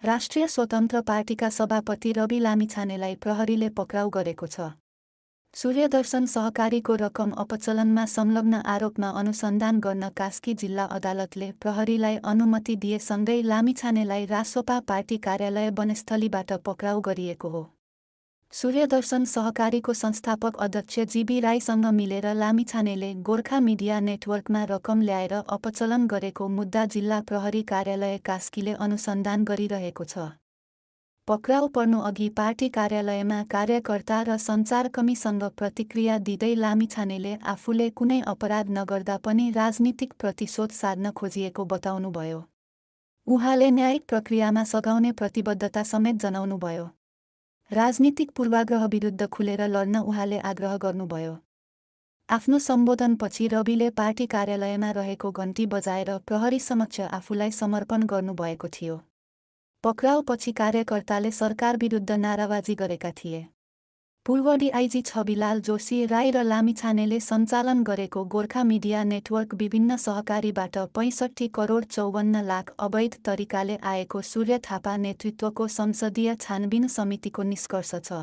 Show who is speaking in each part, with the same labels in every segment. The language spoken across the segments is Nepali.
Speaker 1: राष्ट्रिय स्वतन्त्र पार्टीका सभापति रवि लामिछानेलाई प्रहरीले पक्राउ गरेको छ। सूर्यदर्शन सहकारीको रकम अपचलनमा संलग्न आरोपमा अनुसन्धान गर्न कास्की जिल्ला अदालतले प्रहरीलाई अनुमति दिएसँगै लामिछानेलाई रासोपा पार्टी कार्यालय वनस्थलीबाट पक्राउ गरिएको हो। सूर्यदर्शन सहकारीको संस्थापक अध्यक्ष जीबी राईसँग मिलेर लामिछानेले गोर्खा मिडिया नेटवर्कमा रकम ल्याएर अपचलन गरेको मुद्दा जिल्ला प्रहरी कार्यालय कास्कीले अनुसन्धान गरिरहेको छ। पक्राउ पर्नुअघि पार्टी कार्यालयमा कार्यकर्ता र सञ्चारकर्मीसँग प्रतिक्रिया दिँदै लामिछानेले आफूले कुनै अपराध नगर्दा पनि राजनीतिक प्रतिशोध साध्न खोजिएको बताउनुभयो। उहाँले न्यायिक प्रक्रियामा सघाउने प्रतिबद्धता समेत जनाउनुभयो। राजनीतिक पूर्वाग्रह विरुद्ध खुलेर लड्न उहाँले आग्रह गर्नुभयो। आफ्नो सम्बोधनपछि रविले पार्टी कार्यालयमा रहेको घन्टी बजाएर प्रहरी समक्ष आफूलाई समर्पण गर्नुभएको थियो। पक्राउपछि कार्यकर्ताले सरकार विरुद्ध नाराबाजी गरेका थिए। पूर्व डीआईजी छविलाल जोशी राई र लामिछानेले सञ्चालन गरेको गोर्खा मिडिया नेटवर्क विभिन्न सहकारीबाट 65 करोड 54 लाख अवैध तरिकाले आएको सूर्य थापा नेतृत्वको संसदीय छानबिन समितिको निष्कर्ष छ।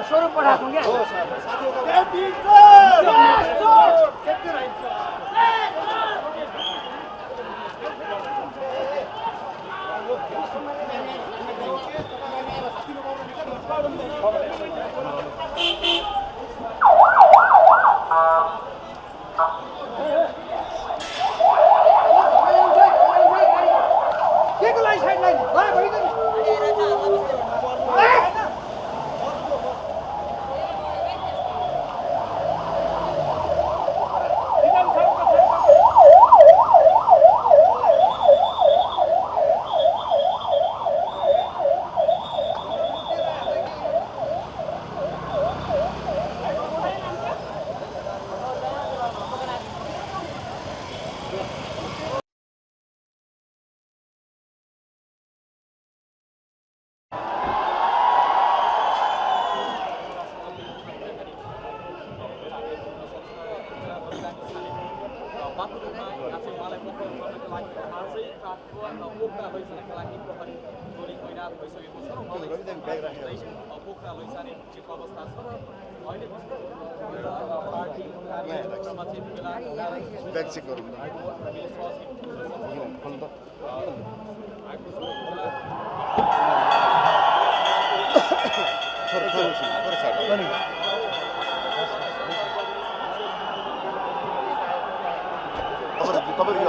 Speaker 2: स्वरूप पठाएको क्या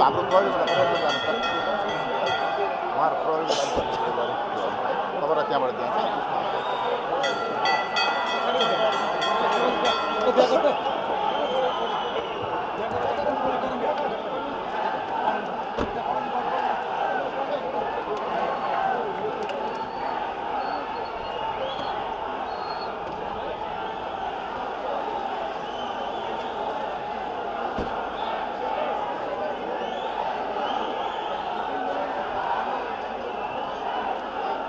Speaker 3: हाम्रो प्रयोग उहाँहरू प्रयोग तपाईँलाई त्यहाँबाट दिन्छ